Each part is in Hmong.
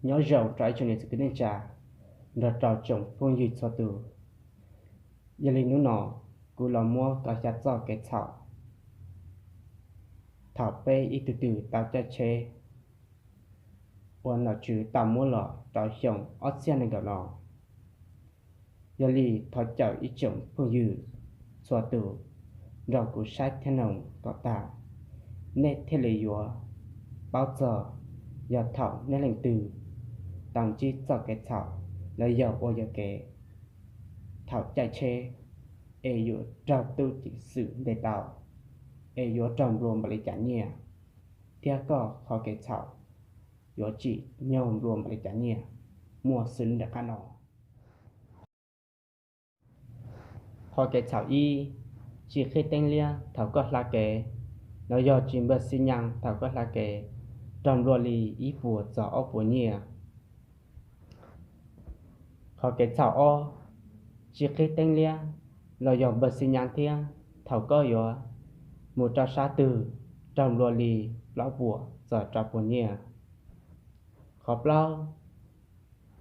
Nyob zoo rau ib tsoom niam txiv kwv tij neej tsa nrog rau tsoom phooj ywg txhua tus. Yog li hnub no kuv los muab koj xya txoj kev txhaum thaum peb ib tug twg tau caij tsheb uas nom tswv tau muab los rau xyoo ob txhiab nees nkaum no. Yog li thov caw ib tsoom phooj ywg txhua tus nrog kuv saib thiab mloog kom tag, nej thiaj li yuav paub txog yog thaum nej leej twg tau ntsib txoj kev txhaum los yog ua yuam kev thaum caij tsheb es yuav raug tub ceev xwm ntes tau, es yuav raug nplua npaum li cas nyiaj, thiab koj qhov kev txhaum yuav tsim nyog nplua npaum li cas nyiaj. Muaj xws li nram qab no. Qhov kev txhaum ib, tsis qhib teeb liab thaum koj hla kev, los yog tsis npawj xib nyas thaum koj hla kev, raug nplua li ib puas txog ob puas nyiaj. Qhov kev txhaum ob, tsis qhib teeb liab los yog npawj xib nyas thiab thaum koj yuav mus rau sab twg, raug nplua li plaub puas txog rau puas nyiaj. Qhov plaub,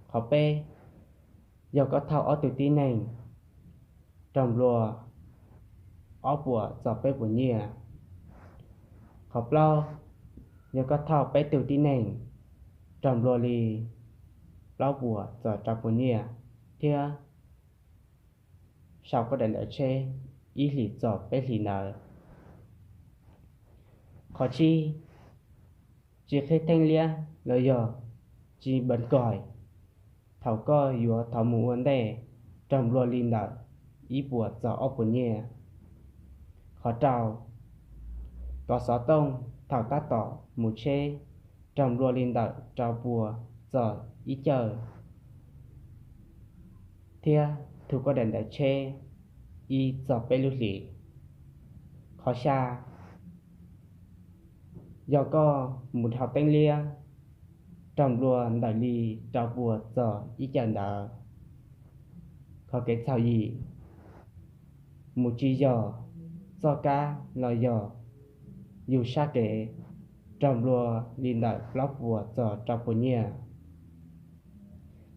qhov peb, yog koj thauj ob tug tib neeg, raug nplua ob puas txog peb puas nyiaj. Qhov plaub, yog koj thauj peb tug tib neeg, raug nplua li plaub puas txog rau puas nyiaj, thiab sau koj daim ntawv tsheb ib hlis txog peb hlis ntawd. Qhov tsib, tsis qhib teeb liab los yog tsis npawj koj thaum koj yuav thov mus ua ntej, raug nplua li ntawm ib puas txog ob puas nyiaj. Qhov rau, kov xov tooj thaum tab tom mus tsheb, raug nplua li ntawm rau puas txog ib cawm, thiab thu koj daim ntawv tsheb ib txog peb lub hlis. Qhov xya, yog koj mus dhau teeb liab, raug nplua ntawm li rau puas txog ib cawm ntawd. Qhov kev txhaum yim, mus tsis yog txoj kab los yog yus sab kev, raug nplua li ntawm plaub puas txog rau puas nyiaj.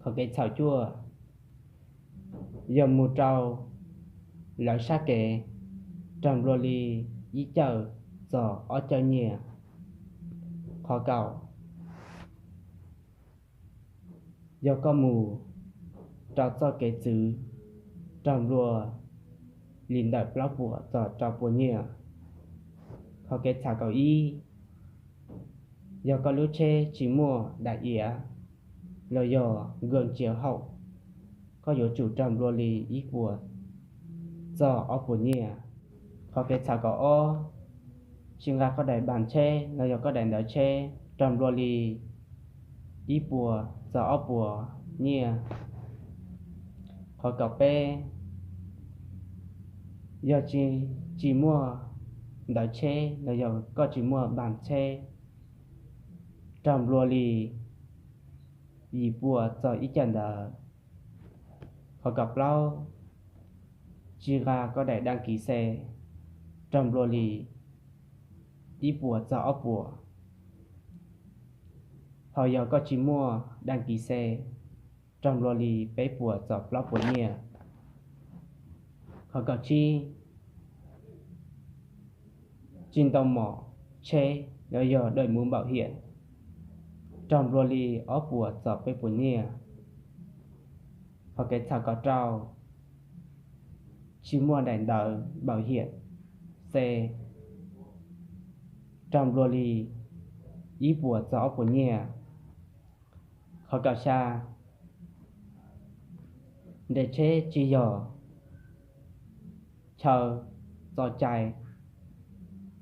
Qhov kev txhaum cuaj, yog mus rau lawv sab kev, raug nplua li ib cawm txog ob cawm nyiaj. Qhov kaum, yog koj mus rau txoj kev txwv, raug nplua li ntawm plaub puas txog rau puas nyiaj. Qhov kev txhaum kaum ib, yog koj lub tsheb tsis muaj daim iav los yog nkaus ntsia haum, koj yuav tsum raug nplua li ib puas txog ob puas nyiaj. Qhov kev txhaum kaum ob, tsis nqa koj daim npaj tsheb los yog koj daim ntawv tsheb, raug nplua li ib puas txog ob puas nyiaj. Qhov kaum peb, yog tsis, tsis muaj ntawv tsheb los yog koj tsis muaj npaj tsheb, raug nplua li yim puas txog ib cawm ntawd. Qhov kaum plaub, tsis nqa koj daim daj kis xe, raug nplua li ib puas txog ob puas. Ho yog koj tsis muaj daj kis xe, raug nplua li peb puas txog plaub puas nyiaj. Qhov kaum tsib, tsis ntau mom tsheb los yog daim muv npaum hiam, raug nplua li ob puas txog peb puas nyiaj. Qhov kev txhaum kaum rau, tsis muaj daim ntawv npaum hiam xe, raug nplua li ib puas txog ob puas nyiaj. Qhov kaum xya, nres tsheb tsis yog chaw txoj cai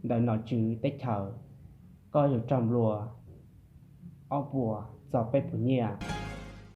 ntawm nom tswv teb chaws, koj yuav raug nplua ob puas txog peb puas nyiaj.